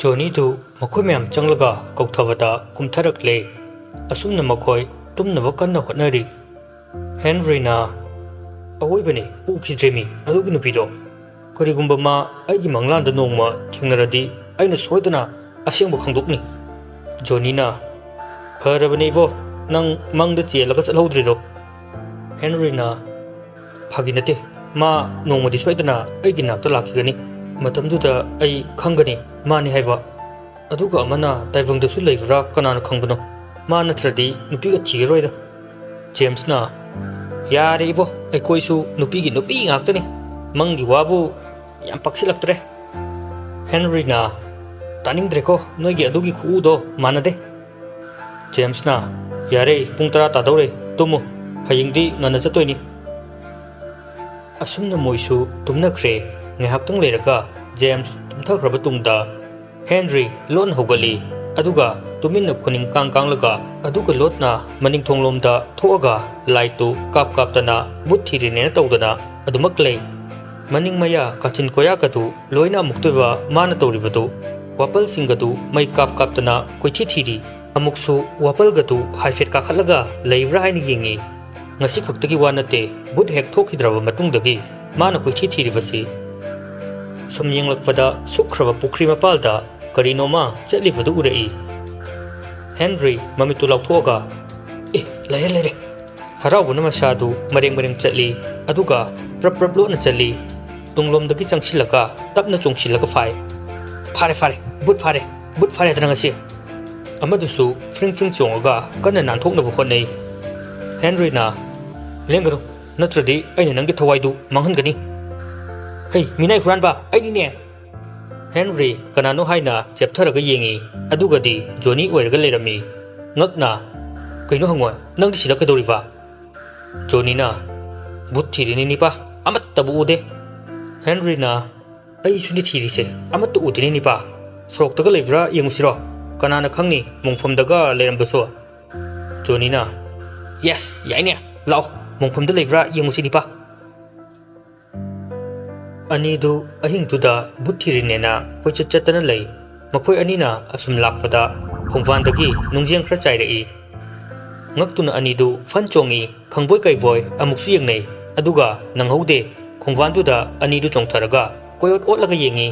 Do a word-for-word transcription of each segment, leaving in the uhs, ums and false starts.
ꯖꯣꯅꯤꯗꯨ ꯃꯈꯣꯏ ꯃꯌꯥꯝ ꯆꯪꯂꯒ ꯀꯧꯊꯕꯗ ꯀꯨꯝꯊꯔꯛꯂꯦ꯫ ꯑꯁꯨꯝꯅ ꯃꯈꯣꯏ ꯇꯨꯝꯅꯕ ꯀꯟꯅ ꯍꯣꯠꯅꯔꯤ꯫ ꯍꯦꯟꯔꯤꯅ, "ꯑꯋꯣꯏꯕꯅꯤ, ꯎꯈꯤꯗ꯭ꯔꯦꯃꯤ ꯑꯗꯨꯒꯤ ꯅꯨꯄꯤꯗꯣ꯫ ꯀꯔꯤꯒꯨꯝꯕ ꯃꯥ ꯑꯩꯒꯤ ꯃꯪꯂꯥꯟꯗ ꯅꯣꯡꯃ ꯊꯦꯡꯅꯔꯗꯤ ꯑꯩꯅ ꯁꯣꯏꯗꯅ ꯑꯁꯦꯡꯕ ꯈꯪꯗꯣꯛꯅꯤ꯫" ꯖꯣꯅꯤꯅ, "ꯐꯔꯕꯅꯦ ꯏꯕꯣ, ꯅꯪ ꯃꯪꯗ ꯆꯦꯜꯂꯒ ꯆꯠꯍꯧꯗ꯭ꯔꯤꯗꯣ꯫" ꯍꯦꯟꯔꯤꯅ, "ꯐꯥꯒꯤ ꯅꯠꯇꯦ, ꯃꯥ ꯅꯣꯡꯃꯗꯤ ꯁꯣꯏꯗꯅ ꯑꯩꯒꯤ ꯅꯥꯛꯇ ꯂꯥꯛꯈꯤꯒꯅꯤ꯫ ꯃꯇꯝꯗꯨꯗ ꯑꯩ ꯈꯪꯒꯅꯤ ꯃꯥꯅꯤ ꯍꯥꯏꯕ꯫ ꯑꯗꯨꯒ ꯑꯃꯅ ꯇꯥꯏꯕꯪꯗꯁꯨ ꯂꯩꯕ꯭ꯔꯥ ꯀꯅꯥꯅ ꯈꯪꯕꯅꯣ? ꯃꯥ ꯅꯠꯇ꯭ꯔꯗꯤ ꯅꯨꯄꯤꯒ ꯊꯤꯔꯔꯣꯏꯗ꯫" ꯖꯦꯝꯁꯅ, "ꯌꯥꯔꯦ ꯏꯕꯣ, ꯑꯩꯈꯣꯏꯁꯨ ꯅꯨꯄꯤꯒꯤ ꯅꯨꯄꯤ ꯉꯥꯛꯇꯅꯤ꯫ ꯃꯪꯒꯤ ꯋꯥꯕꯨ ꯌꯥꯝ ꯄꯛꯁꯤꯜꯂꯛꯇ꯭ꯔꯦ꯫" ꯍꯦꯟꯔꯤꯅ, "ꯇꯥꯅꯤꯡꯗ꯭ꯔꯦꯀꯣ, ꯅꯣꯏꯒꯤ ꯑꯗꯨꯒꯤ ꯈꯨꯎꯗꯣ ꯃꯥꯟꯅꯗꯦ꯫" ꯖꯦꯝꯁꯅ, "ꯌꯥꯔꯦ, ꯄꯨꯡ ꯇꯔꯥ ꯇꯥꯗꯧꯔꯦ, ꯇꯨꯝꯃꯨ꯫ ꯍꯌꯦꯡꯗꯤ ꯉꯟꯅ ꯆꯠꯇꯣꯏꯅꯤ꯫" ꯑꯁꯨꯝꯅ ꯃꯣꯏꯁꯨ ꯇꯨꯝꯅꯈ꯭ꯔꯦ꯫ ꯉꯥꯏꯍꯥꯛꯇꯪ ꯂꯩꯔꯒ ꯖꯦꯝꯁ ꯇꯨꯝꯊꯈ꯭ꯔꯕ ꯇꯨꯡꯗ ꯍꯦꯟꯔꯤ ꯂꯣꯟ ꯍꯧꯒꯠꯂꯤ꯫ ꯑꯗꯨꯒ ꯇꯨꯃꯤꯟꯅ ꯈꯨꯅꯤꯡ ꯀꯥꯡ ꯀꯥꯡꯂꯒ, ꯑꯗꯨꯒ ꯂꯣꯠꯅ ꯃꯅꯤꯡ ꯊꯣꯡꯂꯣꯝꯗ ꯊꯣꯛꯑꯒ ꯂꯥꯏꯠꯇꯨ ꯀꯥꯞ ꯀꯥꯞꯇꯅ ꯚꯨꯠ ꯊꯤꯔꯤꯅꯦꯅ ꯇꯧꯗꯅ ꯑꯗꯨꯃꯛ ꯂꯩ꯫ ꯃꯅꯤꯡ ꯃꯌꯥ ꯀꯥꯆꯤꯟ ꯀꯣꯌꯥꯒꯗꯨ ꯂꯣꯏꯅ ꯑꯃꯨꯛꯇꯣꯏꯕ ꯃꯥꯅ ꯇꯧꯔꯤꯕꯗꯨ꯫ ꯋꯥꯄꯜꯁꯤꯡꯒꯗꯨ ꯃꯩ ꯀꯥꯞ ꯀꯥꯞꯇꯅ ꯀꯣꯏꯊꯤ ꯊꯤꯔꯤ꯫ ꯑꯃꯨꯛꯁꯨ ꯋꯥꯄꯜꯒꯗꯨ ꯍꯥꯏꯐꯦꯠ ꯀꯥꯈꯠꯂꯒ ꯂꯩꯕ꯭ꯔꯥ ꯍꯥꯏꯅ ꯌꯦꯡꯉꯤ꯫ ꯉꯁꯤ ꯈꯛꯇꯒꯤ ꯋꯥ ꯅꯠꯇꯦ, ꯚꯨꯠ ꯍꯦꯛ ꯊꯣꯛꯈꯤꯗ꯭ꯔꯕ ꯃꯇꯨꯡꯗꯒꯤ ꯃꯥꯅ ꯀꯣꯏꯊꯤ ꯊꯤꯔꯤꯕꯁꯤ꯫ ꯁꯨꯝ ꯌꯦꯡꯂꯛꯄꯗ ꯁꯨꯛꯈ꯭ꯔꯕ ꯄꯨꯈ꯭ꯔꯤ ꯃꯄꯥꯜꯗ ꯀꯔꯤꯅꯣꯃ ꯆꯠꯂꯤꯕꯗꯨ ꯎꯔꯛꯏ꯫ ꯍꯦꯟꯔꯤ ꯃꯃꯤꯠꯇꯨ ꯂꯥꯎꯊꯣꯛꯑꯒ, "ꯑꯦ, ꯂꯩꯔꯦ, ꯂꯩꯔꯦ!" ꯍꯔꯥꯎꯕꯅ ꯃꯁꯥꯗꯨ ꯃꯔꯦꯡ ꯃꯔꯦꯡ ꯆꯠꯂꯤ, ꯑꯗꯨꯒ ꯄ꯭ꯔꯞ ꯄ꯭ꯔꯞ ꯂꯣꯠꯅ ꯆꯠꯂꯤ꯫ ꯇꯨꯡꯂꯣꯝꯗꯒꯤ ꯆꯪꯁꯤꯜꯂꯒ ꯇꯞꯅ ꯆꯣꯡꯁꯤꯜꯂꯒ ꯐꯥꯏ꯫ "ꯐꯥꯔꯦ, ꯐꯥꯔꯦ, ꯚꯨꯠ ꯐꯥꯔꯦ, ꯚꯨꯠ ꯐꯥꯔꯦꯗꯅ ꯉꯁꯤ!" ꯑꯃꯗꯨꯁꯨ ꯐ꯭ꯔꯤꯡ ꯐ꯭ꯔꯤꯡ ꯆꯣꯡꯉꯒ ꯀꯟꯅ ꯅꯥꯟꯊꯣꯛꯅꯕ ꯍꯣꯠꯅꯩ꯫ ꯍꯦꯟꯔꯤꯅ, "ꯂꯦꯡꯒꯅꯨ, ꯅꯠꯇ꯭ꯔꯗꯤ ꯑꯩꯅ ꯅꯪꯒꯤ ꯊꯋꯥꯏꯗꯨ ꯃꯥꯡꯍꯟꯒꯅꯤ꯫" "ꯍꯩ, ꯃꯤꯅꯥꯏ ꯍꯨꯔꯥꯟꯕ, ꯑꯩꯅꯤꯅꯦ!" ꯍꯦꯟꯔꯤ ꯀꯅꯥꯅꯣ ꯍꯥꯏꯅ ꯆꯦꯞꯊꯔꯒ ꯌꯦꯡꯉꯤ, ꯑꯗꯨꯒꯗꯤ ꯖꯣꯅꯤ ꯑꯣꯏꯔꯒ ꯂꯩꯔꯝꯃꯤ꯫ ꯉꯛꯅ, "ꯀꯩꯅꯣ ꯍꯪꯉꯣꯏ, ꯅꯪꯗꯤ ꯁꯤꯗ ꯀꯩꯗꯧꯔꯤꯕ?" ꯖꯣꯅꯤꯅ, "ꯚꯨꯠ ꯊꯤꯔꯤꯅꯤ ꯅꯤꯄꯥ, ꯑꯃꯠꯇꯕꯨ ꯎꯗꯦ꯫" ꯍꯦꯟꯔꯤꯅ, "ꯑꯩꯁꯨꯅꯤ ꯊꯤꯔꯤꯁꯦ, ꯑꯃꯠꯇ ꯎꯗꯦꯅꯦ ꯅꯤꯄꯥ꯫ ꯁꯣꯔꯣꯛꯇꯒ ꯂꯩꯕ꯭ꯔꯥ ꯌꯦꯡꯉꯨꯁꯤꯔꯣ? ꯀꯅꯥꯅ ꯈꯪꯅꯤ, ꯃꯣꯡꯐꯝꯗꯒ ꯂꯩꯔꯝꯕꯁꯨ꯫" ꯖꯣꯅꯤꯅ, "ꯌꯦꯁ, ꯌꯥꯏꯅꯦ, ꯂꯥꯛꯑꯣ, ꯃꯣꯡꯐꯝꯗ ꯂꯩꯕ꯭ꯔꯥ ꯌꯦꯡꯉꯨꯁꯤ ꯅꯤꯄꯥ꯫" ꯑꯅꯤꯗꯨ ꯑꯍꯤꯡꯗꯨꯗ ꯚꯨꯠ ꯊꯤꯔꯤꯅꯦꯅ ꯀꯣꯏꯆꯠ ꯆꯠꯇꯅ ꯂꯩ꯫ ꯃꯈꯣꯏ ꯑꯅꯤꯅ ꯑꯁꯨꯝ ꯂꯥꯛꯄꯗ ꯈꯣꯡꯕꯥꯟꯗꯒꯤ ꯅꯨꯡꯖꯦꯡ ꯈꯔ ꯆꯥꯏꯔꯛꯏ꯫ ꯉꯛꯇꯨꯅ ꯑꯅꯤꯗꯨ ꯐꯟ ꯆꯣꯡꯏ, ꯈꯪꯕꯣꯏ ꯀꯩꯕꯣꯏ ꯑꯃꯨꯛꯁꯨ ꯌꯦꯡꯅꯩ, ꯑꯗꯨꯒ ꯅꯪꯍꯧꯗꯦ, ꯈꯣꯡꯕꯥꯟꯗꯨꯗ ꯑꯅꯤꯗꯨ ꯆꯣꯡꯊꯔꯒ ꯀꯣꯏꯑꯣꯠ ꯑꯣꯠꯂꯒ ꯌꯦꯡꯏ꯫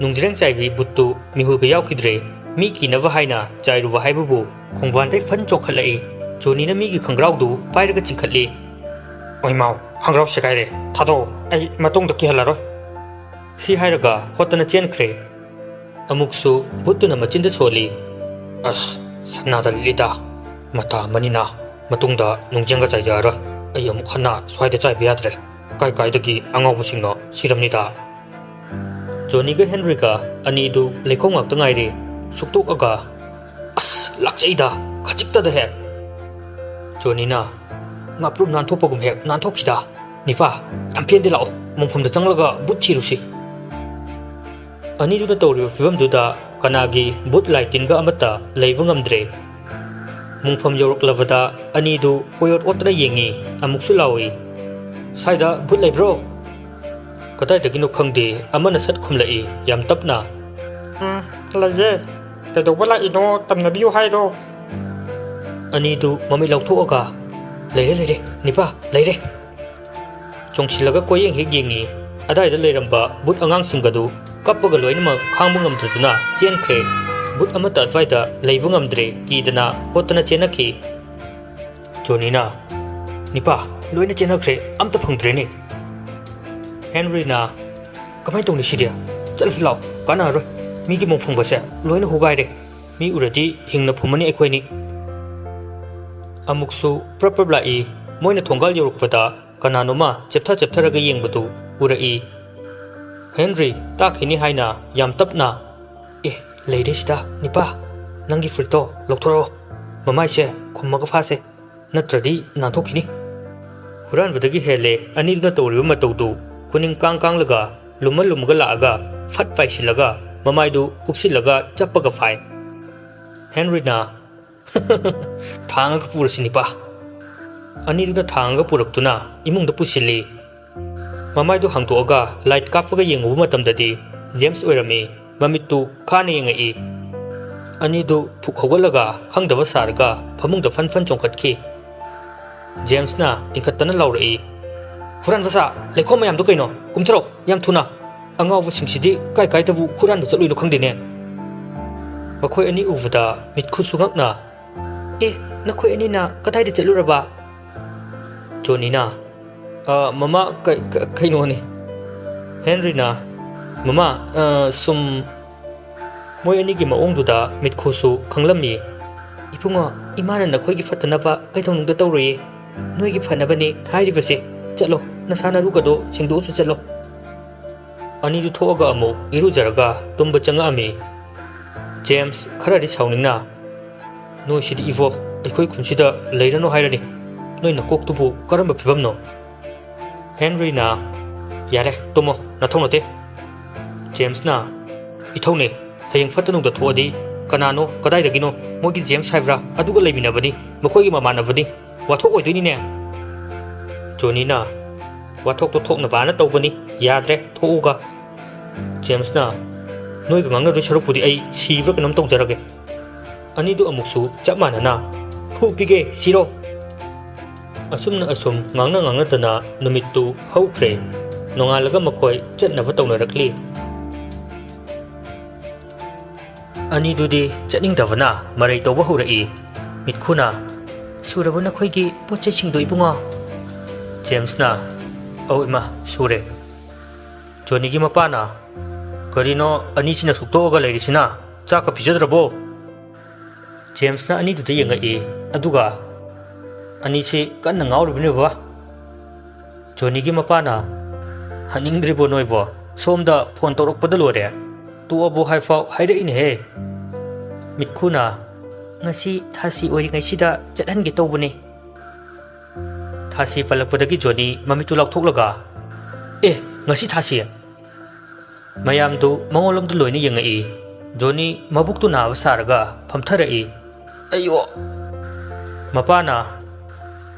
ꯅꯨꯡꯖ꯭ꯔꯦꯡ ꯆꯥꯏꯕꯤ ꯕꯨꯠꯇꯨ ꯃꯤꯍꯨꯜꯒ ꯌꯥꯎꯈꯤꯗ꯭ꯔꯦ꯫ ꯃꯤ ꯀꯤꯅꯕ ꯍꯥꯏꯅ ꯆꯥꯏꯔꯨꯕ ꯍꯥꯏꯕꯕꯨ ꯈꯣꯡꯕꯥꯟꯗꯩ ꯐꯟ ꯆꯣꯡꯈꯠꯂꯛꯏ꯫ ꯖꯣꯅꯤꯅ ꯃꯤꯒꯤ ꯈꯪꯒ꯭ꯔꯥꯎꯗꯨ ꯄꯥꯏꯔꯒ ꯆꯤꯡꯈꯠꯂꯤ꯫ "ꯑꯣꯏꯃꯥꯎ, ꯈꯪꯒ꯭ꯔꯥꯎ ꯁꯦꯒꯥꯏꯔꯦ, ꯊꯥꯗꯣꯛꯑꯣ, ꯑꯩ ꯃꯇꯨꯡꯗ ꯀꯤꯍꯜꯂꯔꯣꯏ" ꯁꯤ ꯍꯥꯏꯔꯒ ꯍꯣꯠꯇꯅ ꯆꯦꯟꯈ꯭ꯔꯦ꯫ ꯑꯃꯨꯛꯁꯨ ꯕꯨꯠꯇꯨꯅ ꯃꯆꯤꯟꯗ ꯁꯣꯜꯂꯤ꯫ "ꯑꯁ, ꯁꯅꯥꯗ ꯂꯤꯠꯂꯤꯗ, ꯃꯇꯥ ꯑꯃꯅꯤꯅ ꯃꯇꯨꯡꯗ ꯅꯨꯡꯖꯦꯡꯒ ꯆꯥꯏꯖꯔꯔꯣꯏ꯫ ꯑꯩ ꯑꯃꯨꯛ ꯍꯟꯅ ꯁ꯭ꯋꯥꯏꯗ ꯆꯥꯏꯕ ꯌꯥꯗ꯭ꯔꯦ꯫ ꯀꯥꯏ ꯀꯥꯏꯗꯒꯤ ꯑꯉꯥꯎꯕꯁꯤꯡꯅꯣ ꯁꯤꯔꯝꯅꯤꯗ"꯫ ꯖꯣꯅꯤꯒ ꯍꯦꯟꯔꯤꯒ ꯑꯅꯤꯗꯨ ꯂꯩꯈꯣꯝ ꯉꯥꯛꯇ ꯉꯥꯏꯔꯦ꯫ ꯁꯨꯛꯇꯣꯛꯑꯒ, "ꯑꯁ, ꯂꯥꯛꯆꯩꯗ, ꯈꯖꯤꯛꯇꯗ ꯍꯦꯛ"꯫ ꯖꯣꯅꯤꯅ, "ꯉꯥꯄ꯭ꯔꯨꯝ ꯅꯥꯟꯊꯣꯛꯄꯒꯨꯝ ꯍꯦꯛ ꯅꯥꯟꯊꯣꯛꯈꯤꯗ꯫ ꯅꯤꯄꯥ, ꯌꯥꯝ ꯄꯦꯟꯗꯦ, ꯂꯥꯛꯑꯣ, ꯃꯣꯡꯐꯝꯗ ꯆꯪꯂꯒ ꯕꯨꯠ ꯊꯤꯔꯨꯁꯤ"꯫ ꯑꯅꯤꯗꯨꯅ ꯇꯧꯔꯤꯕ ꯐꯤꯕꯝꯗꯨꯗ ꯀꯅꯥꯒꯤ ꯕꯨꯠ ꯂꯥꯏ ꯇꯤꯟꯒ ꯑꯃꯠꯇ ꯂꯩꯕ ꯉꯝꯗ꯭ꯔꯦ꯫ ꯃꯣꯡꯐꯝ ꯌꯧꯔꯛꯂꯕꯗ ꯑꯅꯤꯗꯨ ꯀꯣꯏꯑꯣꯠ ꯑꯣꯠꯇꯅ ꯌꯦꯡꯉꯤ, ꯑꯃꯨꯛꯁꯨ ꯂꯥꯎꯏ, "ꯁ꯭ꯋꯥꯏꯗ ꯕꯨꯠ ꯂꯩꯕ꯭ꯔꯣ?" ꯀꯗꯥꯏꯗꯒꯤꯅꯣ ꯈꯪꯗꯦ, ꯑꯃꯅ ꯁꯠ ꯈꯨꯝꯂꯛꯏ, ꯌꯥꯝ ꯇꯞꯅ꯫ "ꯎꯝ, ꯂꯩꯌꯦ꯫ ꯀꯩꯗꯧꯕ ꯂꯥꯛꯏꯅꯣ, ꯇꯝꯅꯕꯤꯌꯨ ꯍꯥꯏꯔꯣ?" ꯑꯅꯤꯗꯨ ꯃꯃꯤꯠ ꯂꯧꯊꯣꯛꯑꯒ, "ꯂꯩꯔꯦ, ꯂꯩꯔꯦ, ꯅꯤꯄꯥ, ꯂꯩꯔꯦ"꯫ ꯆꯣꯡꯁꯤꯜꯂꯒ ꯀꯣꯏꯌꯦꯡ ꯍꯦꯛ ꯌꯦꯡꯉꯤ꯫ ꯑꯗꯥꯏꯗ ꯂꯩꯔꯝꯕ ꯕꯨꯠ ꯑꯉꯥꯡꯁꯤꯡꯒꯗꯨ ꯀꯞꯄꯒ ꯂꯣꯏꯅꯃꯛ ꯈꯥꯡꯕ ꯉꯝꯗꯗꯨꯅ ꯆꯦꯟꯈ꯭ꯔꯦ꯫ ꯕꯨꯠ ꯑꯃꯠꯇ ꯑꯗ꯭ꯋꯥꯏꯗ ꯂꯩꯕ ꯉꯝꯗ꯭ꯔꯦ, ꯀꯤꯗꯅ ꯍꯣꯠꯇꯅ ꯆꯦꯟꯅꯈꯤ꯫ ꯖꯣꯅꯤꯅ, "ꯅꯤꯄꯥ, ꯂꯣꯏꯅ ꯆꯦꯟꯅꯈ꯭ꯔꯦ, ꯑꯝꯇ ꯐꯪꯗ꯭ꯔꯦꯅꯦ"꯫ ꯍꯦꯟꯔꯤꯅ, "ꯀꯃꯥꯏꯅ ꯇꯧꯅꯤ ꯁꯤꯗꯤ? ꯆꯠꯂꯁꯤ ꯂꯥꯛꯑꯣ, ꯀꯥꯟꯅꯔꯔꯣꯏ꯫ ꯃꯤꯒꯤ ꯃꯣꯡꯐꯝꯒꯁꯦ ꯂꯣꯏꯅ ꯍꯨꯒꯥꯏꯔꯦ꯫ ꯃꯤ ꯎꯔꯗꯤ ꯍꯤꯡꯅ ꯐꯨꯝꯃꯅꯤ ꯑꯩꯈꯣꯏꯅꯤ"꯫ ꯑꯃꯨꯛꯁꯨ ꯄ꯭ꯔꯞ ꯄ꯭ꯔꯞ ꯂꯥꯛꯏ꯫ ꯃꯣꯏꯅ ꯊꯣꯡꯒꯥꯜ ꯌꯧꯔꯛꯄꯗ ꯀꯅꯥꯅꯣꯃ ꯆꯦꯞꯊ ꯆꯦꯞꯊꯔꯒ ꯌꯦꯡꯕꯗꯨ ꯎꯔꯛꯏ꯫ ꯍꯦꯟꯔꯤ, ꯇꯥꯛꯈꯤꯅꯤ ꯍꯥꯏꯅ ꯌꯥꯝ ꯇꯞꯅ, "ꯑꯦ, ꯂꯩꯔꯦ ꯁꯤꯗ, ꯅꯤꯄꯥ꯫ ꯅꯪꯒꯤ ꯐꯨꯔꯤꯠꯇꯣ ꯂꯧꯊꯣꯔꯛꯑꯣ꯫ ꯃꯃꯥꯏꯁꯦ ꯈꯨꯝꯃꯒ ꯐꯥꯁꯦ, ꯅꯠꯇ꯭ꯔꯗꯤ ꯅꯥꯟꯊꯣꯛꯈꯤꯅꯤ"꯫ ꯍꯨꯔꯥꯟꯕꯗꯒꯤ ꯍꯦꯜꯂꯦ ꯑꯅꯤꯗꯨꯅ ꯇꯧꯔꯤꯕ ꯃꯇꯧꯗꯨ꯫ ꯈꯨꯅꯤꯡ ꯀꯥꯡ ꯀꯥꯡꯂꯒ, ꯂꯨꯝꯃ ꯂꯨꯝꯃꯒ ꯂꯥꯛꯑꯒ, ꯐꯠ ꯄꯥꯏꯁꯤꯜꯂꯒ, ꯃꯃꯥꯏꯗꯨ ꯀꯨꯞꯁꯤꯜꯂꯒ ꯆꯞꯄꯒ ꯐꯥꯏ꯫ ꯍꯦꯟꯔꯤꯅ, "ꯊꯥꯡꯉꯒ ꯄꯨꯔꯁꯤ, ꯅꯤꯄꯥ"꯫ ꯑꯅꯤꯗꯨꯅ ꯊꯥꯡꯉꯒ ꯄꯨꯔꯛꯇꯨꯅ ꯏꯃꯨꯡꯗ ꯄꯨꯁꯤꯜꯂꯤ꯫ ꯃꯃꯥꯏꯗꯨ ꯍꯥꯡꯗꯣꯛꯑꯒ ꯂꯥꯏꯠ ꯀꯥꯞꯄꯒ ꯌꯦꯡꯉꯨꯕ ꯃꯇꯝꯗꯗꯤ ꯖꯦꯝꯁ ꯑꯣꯏꯔꯝꯃꯤ꯫ ꯃꯃꯤꯠꯇꯨ ꯈꯥꯅ ꯌꯦꯡꯉꯛꯏ꯫ ꯑꯅꯤꯗꯨ ꯐꯨꯛ ꯍꯧꯒꯠꯂꯒ ꯈꯪꯗꯕ ꯁꯥꯔꯒ ꯐꯃꯨꯡꯗ ꯐꯟ ꯐꯟ ꯆꯣꯡꯈꯠꯈꯤ꯫ ꯖꯦꯝꯁꯅ ꯇꯤꯡꯈꯠꯇꯅ ꯂꯥꯎꯔꯛꯏ, "ꯍꯨꯔꯥꯟꯕ ꯁꯥ, ꯂꯩꯈꯣꯝ ꯃꯌꯥꯝꯗꯣ ꯀꯩꯅꯣ? ꯀꯨꯝꯊꯔꯣ, ꯌꯥꯝ ꯊꯨꯅ! ꯑꯉꯥꯎꯕꯁꯤꯡꯁꯤꯗꯤ ꯀꯥꯏ ꯀꯥꯏꯗꯕꯨ ꯍꯨꯔꯥꯟꯕ ꯆꯠꯂꯨꯏꯅꯣ ꯈꯪꯗꯦꯅꯦ!" ꯃꯈꯣꯏ ꯑꯅꯤ ꯎꯕꯗ ꯃꯤꯠꯈꯨꯁꯨ ꯉꯛꯅ, "ꯑꯦ, ꯅꯈꯣꯏ ꯑꯅꯤꯅ ꯀꯗꯥꯏꯗ ꯆꯠꯂꯨꯔꯕ?" ꯖꯣꯅꯤꯅ, "ꯑ, ꯃꯃꯥ, ꯀ-, ꯀ-, ꯀꯩꯅꯣꯅꯦ꯫" ꯍꯦꯟꯔꯤꯅ, "ꯃꯃꯥ, ꯑ, ꯁꯨꯝ꯫" ꯃꯣꯏ ꯑꯅꯤꯒꯤ ꯃꯑꯣꯡꯗꯨꯗ ꯃꯤꯠꯈꯨꯁꯨ ꯈꯪꯂꯝꯃꯤ꯫ "ꯏꯕꯨꯡꯉꯣ, ꯏꯃꯥꯅ ꯅꯈꯣꯏꯒꯤ ꯐꯠꯇꯅꯕ ꯀꯩꯗꯧꯅꯨꯡꯗ ꯇꯧꯔꯣꯏꯌꯦ꯫ ꯅꯣꯏꯒꯤ ꯐꯅꯕꯅꯦ ꯍꯥꯏꯔꯤꯕꯁꯦ꯫ ꯆꯠꯂꯣ, ꯅꯁꯥ ꯅꯔꯨꯒꯗꯣ ꯁꯦꯡꯗꯣꯛꯎꯆꯣ ꯆꯠꯂꯣ꯫" ꯑꯅꯤꯗꯨ ꯊꯣꯛꯑꯒ ꯑꯃꯨꯛ ꯏꯔꯨꯖꯔꯒ ꯇꯨꯝꯕ ꯆꯪꯉꯛꯑꯝꯃꯤ꯫ ꯖꯦꯝꯁ ꯈꯔꯗꯤ ꯁꯥꯎꯅꯤꯡꯅ, "ꯅꯣꯏꯁꯤꯗꯤ ꯏꯕꯣ, ꯑꯩꯈꯣꯏ ꯈꯨꯟꯁꯤꯗ ꯂꯩꯔꯅꯨ ꯍꯥꯏꯔꯅꯤ꯫ ꯅꯣꯏ ꯅꯀꯣꯛꯇꯨꯕꯨ ꯀꯔꯝꯕ ꯐꯤꯕꯝꯅꯣ?" ꯍꯦꯟꯔꯤꯅ, "ꯌꯥꯔꯦ, ꯇꯨꯝꯃꯣ, ꯅꯊꯧ ꯅꯠꯇꯦ꯫" ꯖꯦꯝꯁꯅ, "ꯏꯊꯧꯅꯦ, ꯍꯌꯦꯡ ꯐꯠꯇ ꯅꯨꯡꯗ ꯊꯣꯛꯑꯗꯤ ꯀꯅꯥꯅꯣ, ꯀꯗꯥꯏꯗꯒꯤꯅꯣ, ꯃꯣꯏꯒꯤ ꯖꯦꯝꯁ ꯍꯥꯏꯕ꯭ꯔꯥ, ꯑꯗꯨꯒ ꯂꯩꯃꯤꯟꯅꯕꯅꯤ, ꯃꯈꯣꯏꯒꯤ ꯃꯃꯥꯟꯅꯕꯅꯤ, ꯋꯥꯊꯣꯛ ꯑꯣꯏꯗꯣꯏꯅꯤꯅꯦ꯫" ꯖꯣꯅꯤꯅ, "ꯋꯥꯊꯣꯛꯇꯣ ꯊꯣꯛꯅꯕꯅ ꯇꯧꯕꯅꯤ, ꯌꯥꯗ꯭ꯔꯦ, ꯊꯣꯛꯎꯒ꯫" ꯖꯦꯝꯁꯅ, "ꯅꯣꯏꯒ ꯉꯥꯡꯅꯗꯣꯏ ꯁꯔꯨꯛꯄꯨꯗꯤ ꯑꯩ ꯁꯤꯕ꯭ꯔꯥ ꯀꯩꯅꯣꯝ ꯇꯧꯖꯔꯒꯦ꯫" ꯑꯅꯤꯗꯨ ꯑꯃꯨꯛꯁꯨ ꯆꯞ ꯃꯥꯟꯅꯅ, "ꯐꯨ ꯄꯤꯒꯦ, ꯁꯤꯔꯣ!" ꯑꯁꯨꯝꯅ ꯑꯁꯨꯝ ꯉꯥꯡꯅ ꯉꯥꯡꯅꯗꯅ ꯅꯨꯃꯤꯠꯇꯨ ꯍꯧꯈ꯭ꯔꯦ꯫ ꯅꯣꯡꯉꯥꯜꯂꯒ ꯃꯈꯣꯏ ꯆꯠꯅꯕ ꯇꯧꯅꯔꯛꯂꯤ꯫ ꯑꯅꯤꯗꯨꯗꯤ ꯆꯠꯅꯤꯡꯗꯕꯅ ꯃꯔꯩ ꯇꯧꯕ ꯍꯧꯔꯛꯏ꯫ ꯃꯤꯠꯈꯨꯅ, "ꯁꯨꯔꯕ ꯅꯈꯣꯏꯒꯤ ꯄꯣꯠ ꯆꯩꯁꯤꯡꯗꯣ, ꯏꯕꯨꯡꯉꯣ?" ꯖꯦꯝꯁꯅ, "ꯑꯧ ꯏꯃꯥ, ꯁꯨꯔꯦ꯫" ꯖꯣꯅꯤꯒꯤ ꯃꯄꯥꯅ, "ꯀꯔꯤꯅꯣ ꯑꯅꯤꯁꯤꯅ ꯁꯨꯛꯇꯣꯛꯑꯒ ꯂꯩꯔꯤꯁꯤꯅ? ꯆꯥꯛꯀ ꯄꯤꯖꯗ꯭ꯔꯕꯣ?" ꯖꯦꯝꯁꯅ ꯑꯅꯤꯗꯨꯗ ꯌꯦꯡꯉꯛꯏ, ꯑꯗꯨꯒ, "ꯑꯅꯤꯁꯤ ꯀꯟꯅ ꯉꯥꯎꯔꯤꯕꯅꯤ ꯕꯕꯥ꯫" ꯖꯣꯅꯤꯒꯤ ꯃꯄꯥꯅ, "ꯍꯟꯅꯤꯡꯗ꯭ꯔꯤꯕꯣ ꯅꯣꯏꯕꯣ? ꯁꯣꯝꯗ ꯐꯣꯟ ꯇꯧꯔꯛꯄꯗ ꯂꯣꯏꯔꯦ꯫ ꯇꯣꯛꯑꯕꯣ ꯍꯥꯏꯐꯥꯎ ꯍꯥꯏꯔꯛꯏꯅꯦꯍꯦ꯫" ꯃꯤꯠꯈꯨꯅ, "ꯉꯁꯤ ꯊꯥꯁꯤ ꯑꯣꯏꯔꯤꯉꯩꯁꯤꯗ ꯆꯠꯍꯟꯒꯦ ꯇꯧꯕꯅꯦ꯫" ꯊꯥꯁꯤ ꯄꯜꯂꯛꯄꯗꯒꯤ ꯖꯣꯅꯤ ꯃꯃꯤꯠꯇꯨ ꯂꯥꯎꯊꯣꯛꯂꯒ, "ꯑꯦ, ꯉꯁꯤ ꯊꯥꯁꯤ?" ꯃꯌꯥꯝꯗꯨ ꯃꯉꯣꯟꯂꯣꯝꯗ ꯂꯣꯏꯅ ꯌꯦꯡꯉꯛꯏ꯫ ꯖꯣꯅꯤ ꯃꯕꯨꯛꯇꯨ ꯅꯥꯕ ꯁꯥꯔꯒ ꯐꯝꯊꯔꯛꯏ꯫ "ꯑꯩꯌꯣ!" ꯃꯄꯥꯅ,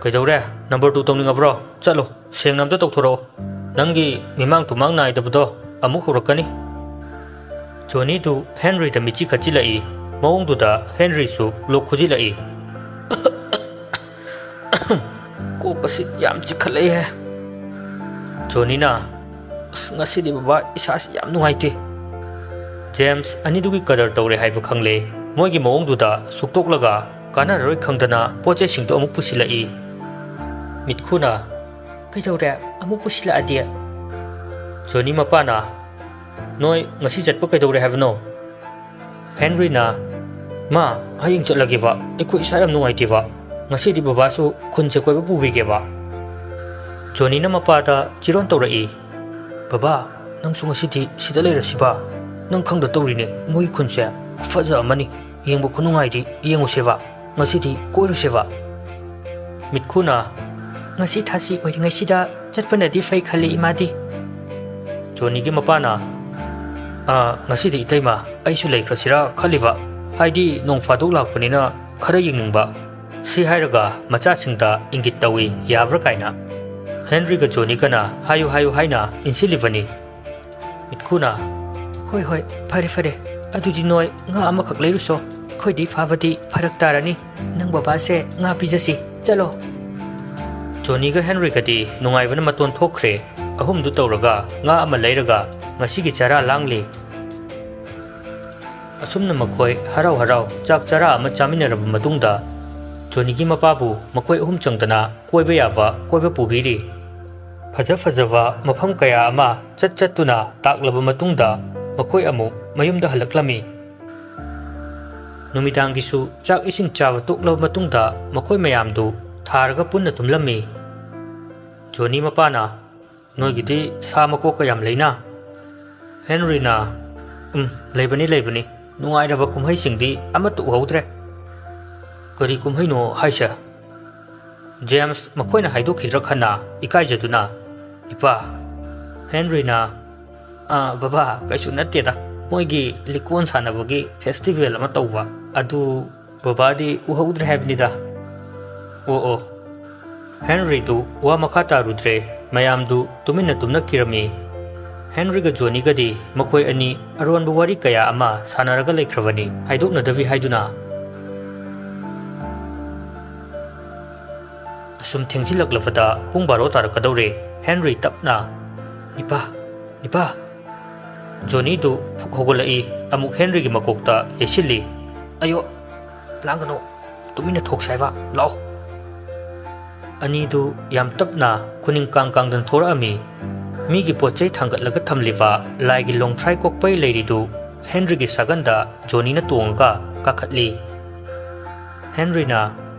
"ꯀꯩꯗꯧꯔꯦ? ꯅꯝꯕꯔ ꯇꯨ ꯇꯧꯅꯤꯡꯉꯕ꯭ꯔꯣ? ꯆꯠꯂꯣ, ꯁꯦꯡꯅ ꯑꯝꯇ ꯇꯧꯊꯣꯔꯛꯑꯣ꯫ ꯅꯪꯒꯤ ꯃꯤꯃꯥꯡ ꯇꯨꯃꯥꯡ ꯅꯥꯏꯗꯕꯗꯣ ꯑꯃꯨꯛ ꯍꯧꯔꯛꯀꯅꯤ꯫" ꯖꯣꯅꯤꯗꯨ ꯍꯦꯟꯔꯤꯗ ꯃꯤꯠꯆꯤ ꯈꯠꯆꯤꯜꯂꯛꯏ꯫ ꯃꯑꯣꯡꯗꯨꯗ ꯍꯦꯟꯔꯤꯁꯨ ꯂꯣꯛ ꯈꯨꯖꯤꯜꯂꯛꯏ꯫ ꯀꯣꯛ ꯑꯁꯤ ꯌꯥꯝ ꯆꯤꯛꯈꯠꯂꯛꯏꯍꯦ꯫ ꯖꯣꯅꯤꯅ, "ꯑꯁ, ꯉꯁꯤꯗꯤ ꯕꯕꯥ ꯏꯁꯥꯁꯤ ꯌꯥꯝ ꯅꯨꯡꯉꯥꯏꯇꯦ꯫" ꯖꯦꯝꯁ ꯑꯅꯤꯗꯨꯒꯤ ꯀꯗꯔ ꯇꯧꯔꯦ ꯍꯥꯏꯕ ꯈꯪꯂꯦ꯫ ꯃꯣꯏꯒꯤ ꯃꯑꯣꯡꯗꯨꯗ ꯁꯨꯛꯇꯣꯛꯂꯒ ꯀꯥꯟꯅꯔꯔꯣꯏ ꯈꯪꯗꯅ ꯄꯣꯠ ꯆꯩꯁꯤꯡꯗꯨ ꯑꯃꯨꯛ ꯄꯨꯁꯤꯜꯂꯛꯏ꯫ ꯃꯤꯠꯈꯨꯅ, "ꯀꯩꯗꯧꯔꯦ? ꯑꯃꯨꯛ ꯄꯨꯁꯤꯜꯂꯛꯑꯗꯤ?" ꯖꯣꯅꯤ ꯃꯄꯥꯅ, "ꯅꯣꯏ ꯉꯁꯤ ꯆꯠꯄ ꯀꯩꯗꯧꯔꯦ ꯍꯥꯏꯕꯅꯣ?" ꯍꯦꯟꯔꯤꯅ, "ꯃꯥ, ꯍꯌꯦꯡ ꯆꯠꯂꯒꯦꯕ, ꯑꯩꯈꯣꯏ ꯏꯁꯥ ꯌꯥꯝ ꯅꯨꯡꯉꯥꯏꯇꯦꯕ, ꯉꯁꯤꯗꯤ ꯕꯕꯥꯁꯨ ꯈꯨꯟꯁꯦ ꯀꯣꯏꯕ ꯄꯨꯕꯤꯒꯦꯕ꯫" ꯖꯣꯅꯤꯅ ꯃꯄꯥꯗ ꯆꯤꯔꯣꯟ ꯇꯧꯔꯛꯏ꯫ "ꯕꯕꯥ, ꯅꯪꯁꯨ ꯉꯁꯤꯗꯤ ꯁꯤꯗ ꯂꯩꯔꯁꯤꯕ? ꯅꯪ ꯈꯪꯗ ꯇꯧꯔꯤꯅꯦ, ꯃꯣꯏꯒꯤ ꯈꯨꯟꯁꯦ ꯈꯨꯐꯖ ꯑꯃꯅꯤ, ꯌꯦꯡꯕ ꯈꯨꯅꯨꯡꯉꯥꯏꯗꯤ ꯌꯦꯡꯉꯨꯁꯦꯕ꯫ ꯉꯁꯤꯗꯤ ꯀꯣꯏꯔꯨꯁꯦꯕ꯫" ꯃꯤꯠꯈꯨꯅ, "ꯉꯁꯤ ꯊꯥꯁꯤ ꯑꯣꯏꯔꯤꯉꯩꯁꯤꯗ ꯆꯠꯄꯅꯗꯤ ꯐꯩ ꯈꯜꯂꯤ, ꯏꯃꯥꯗꯤ꯫" ꯖꯣꯅꯤꯒꯤ ꯃꯄꯥꯅ, "ꯑ, ꯉꯁꯤꯗꯤ ꯏꯇꯩꯃ, ꯑꯩꯁꯨ ꯂꯩꯈ꯭ꯔꯁꯤꯔꯥ ꯈꯜꯂꯤꯕ, ꯍꯥꯏꯗꯤ ꯅꯣꯡ ꯐꯥꯗꯣꯛ ꯂꯥꯛꯄꯅꯤꯅ ꯈꯔ ꯌꯦꯡꯅꯤꯡꯕ꯫" ꯁꯤ ꯍꯥꯏꯔꯒ ꯃꯆꯥꯁꯤꯡꯗ ꯏꯪꯒꯤꯠ ꯇꯧꯏ, ꯌꯥꯕ꯭ꯔꯥ ꯀꯥꯏꯅ꯫ ꯍꯦꯟꯔꯤꯒ ꯖꯣꯅꯤꯒꯅ "ꯍꯥꯏꯌꯨ, ꯍꯥꯏꯌꯨ" ꯍꯥꯏꯅ ꯏꯟꯁꯤꯜꯂꯤꯕꯅꯤ꯫ ꯃꯤꯠꯈꯨꯅ, "ꯍꯣꯏ, ꯍꯣꯏ, ꯐꯔꯦ, ꯐꯔꯦ꯫ ꯑꯗꯨꯗꯤ ꯅꯣꯏ ꯉꯥ ꯑꯃꯈꯛ ꯂꯩꯔꯨꯁꯣ꯫ ꯑꯩꯈꯣꯏꯗꯤ ꯐꯥꯕꯗꯤ ꯐꯔꯛ ꯇꯥꯔꯅꯤ꯫ ꯅꯪ ꯕꯕꯥꯁꯦ ꯉꯥ ꯄꯤꯖꯁꯤ꯫ ꯆꯠꯂꯣ꯫" ꯖꯣꯅꯤꯒ ꯍꯦꯟꯔꯤꯒꯗꯤ ꯅꯨꯡꯉꯥꯏꯕꯅ ꯃꯇꯣꯟ ꯊꯣꯛꯈ꯭ꯔꯦ꯫ ꯑꯍꯨꯝꯗꯨ ꯇꯧꯔꯒ ꯉꯥ ꯑꯃ ꯂꯩꯔꯒ ꯉꯁꯤꯒꯤ ꯆꯔꯥ ꯂꯥꯡꯂꯤ꯫ ꯑꯁꯨꯝꯅ ꯃꯈꯣꯏ ꯍꯔꯥꯎ ꯍꯔꯥꯎ ꯆꯥꯛ ꯆꯔꯥ ꯑꯃ ꯆꯥꯃꯤꯟꯅꯔꯕ ꯃꯇꯨꯡꯗ, ꯖꯣꯅꯤꯒꯤ ꯃꯄꯥꯕꯨ ꯃꯈꯣꯏ ꯑꯍꯨꯝ ꯆꯪꯗꯅ ꯀꯣꯏꯕ ꯌꯥꯕ ꯀꯣꯏꯕ ꯄꯨꯕꯤꯔꯤ꯫ ꯐꯖ ꯐꯖꯕ ꯃꯐꯝ ꯀꯌꯥ ꯑꯃ ꯆꯠ ꯆꯠꯇꯨꯅ ꯇꯥꯛꯂꯕ ꯃꯇꯨꯡꯗ, ꯃꯈꯣꯏ ꯑꯃꯨꯛ ꯃꯌꯨꯝꯗ ꯍꯜꯂꯛꯂꯝꯃꯤ꯫ ꯅꯨꯃꯤꯗꯥꯡꯒꯤꯁꯨ ꯆꯥꯛ ꯏꯁꯤꯡ ꯆꯥꯕ ꯇꯣꯛꯂꯕ ꯃꯇꯨꯡꯗ, ꯃꯈꯣꯏ ꯃꯌꯥꯝꯗꯨ ꯊꯥꯔꯒ ꯄꯨꯟꯅ ꯇꯨꯝꯂꯝꯃꯤ꯫ ꯖꯣꯅꯤ ꯃꯄꯥꯅ, "ꯅꯣꯏꯒꯤꯗꯤ ꯁꯥ ꯃꯀꯣꯛꯀ ꯌꯥꯝ ꯂꯩꯅ?" ꯍꯦꯟꯔꯤꯅ, "ꯎꯝ, ꯂꯩꯕꯅꯤ, ꯂꯩꯕꯅꯤ꯫ ꯅꯨꯡꯉꯥꯏꯔꯕ ꯀꯨꯝꯍꯩꯁꯤꯡꯗꯤ ꯑꯃꯠꯇ ꯎꯍꯧꯗ꯭ꯔꯦ꯫" "ꯀꯔꯤ ꯀꯨꯝꯍꯩꯅꯣ ꯍꯥꯏꯁꯦ?" ꯖꯦꯝꯁ ꯃꯈꯣꯏꯅ ꯍꯥꯏꯗꯣꯛꯈꯤꯗ꯭ꯔꯥ ꯈꯟꯅ ꯏꯀꯥꯏꯖꯗꯨꯅ, "ꯏꯄꯥ꯫" ꯍꯦꯟꯔꯤꯅ, "ꯑꯥ, ꯕꯕꯥ, ꯀꯩꯁꯨ ꯅꯠꯇꯦꯗ꯫ ꯃꯣꯏꯒꯤ ꯂꯤꯀꯣꯟ ꯁꯥꯟꯅꯕꯒꯤ ꯐꯦꯁꯇꯤꯚꯦꯜ ꯑꯃ ꯇꯧꯕ, ꯑꯗꯨ ꯕꯕꯥꯗꯤ ꯎꯍꯧꯗ꯭ꯔꯦ ꯍꯥꯏꯕꯅꯤꯗ꯫" "ꯑꯣ, ꯑꯣ꯫" ꯍꯦꯟꯔꯤꯗꯨ ꯋꯥ ꯃꯈꯥ ꯇꯥꯔꯨꯗ꯭ꯔꯦ꯫ ꯃꯌꯥꯝꯗꯨ ꯇꯨꯃꯤꯟꯅ ꯇꯨꯝꯅꯈꯤꯔꯝꯃꯤ꯫ ꯍꯦꯟꯔꯤꯒ ꯖꯣꯅꯤꯒꯗꯤ ꯃꯈꯣꯏ ꯑꯅꯤ ꯑꯔꯣꯟꯕ ꯋꯥꯔꯤ ꯀꯌꯥ ꯑꯃ ꯁꯥꯟꯅꯔꯒ ꯂꯩꯈ꯭ꯔꯕꯅꯤ, ꯍꯥꯏꯗꯣꯛꯅꯗꯕꯤ ꯍꯥꯏꯗꯨꯅ꯫ ꯑꯁꯨꯝ ꯊꯦꯡꯖꯤꯜꯂꯛꯂꯕꯗ ꯄꯨꯡ ꯕꯥꯔꯣ ꯇꯥꯔꯛꯀꯗꯧꯔꯦ꯫ ꯍꯦꯟꯔꯤ ꯇꯞꯅ, "ꯅꯤꯄꯥ, ꯅꯤꯄꯥ!" ꯖꯣꯅꯤꯗꯨ ꯐꯨꯛ ꯍꯧꯒꯠꯂꯛꯏ, ꯑꯃꯨꯛ ꯍꯦꯟꯔꯤꯒꯤ ꯃꯀꯣꯛꯇ ꯌꯩꯁꯤꯜꯂꯤ꯫ "ꯑꯌꯣ, ꯂꯥꯡꯒꯅꯨ, ꯇꯨꯃꯤꯟꯅ ꯊꯣꯛꯁꯦ ꯍꯥꯏꯕ, ꯂꯥꯛꯑꯣ!" ꯑꯅꯤꯗꯨ ꯌꯥꯝ ꯇꯞꯅ ꯈꯨꯅꯤꯡ ꯀꯥꯡ ꯀꯥꯡꯗꯅ ꯊꯣꯔꯛꯑꯝꯃꯤ꯫ ꯃꯤꯒꯤ ꯄꯣꯠ ꯆꯩ ꯊꯥꯡꯒꯠꯂꯒ ꯊꯝꯂꯤꯕ ꯂꯥꯏꯒꯤ ꯂꯣꯡꯊ꯭ꯔꯥꯏ ꯀꯣꯛꯄꯩ ꯂꯩꯔꯤꯗꯨ ꯍꯦꯟꯔꯤꯒꯤ ꯁꯥꯒꯟꯗ ꯖꯣꯅꯤꯅ ꯇꯣꯡꯉꯒ ꯀꯥꯈꯠꯂꯤ꯫ ꯍꯦꯟꯔꯤꯅ,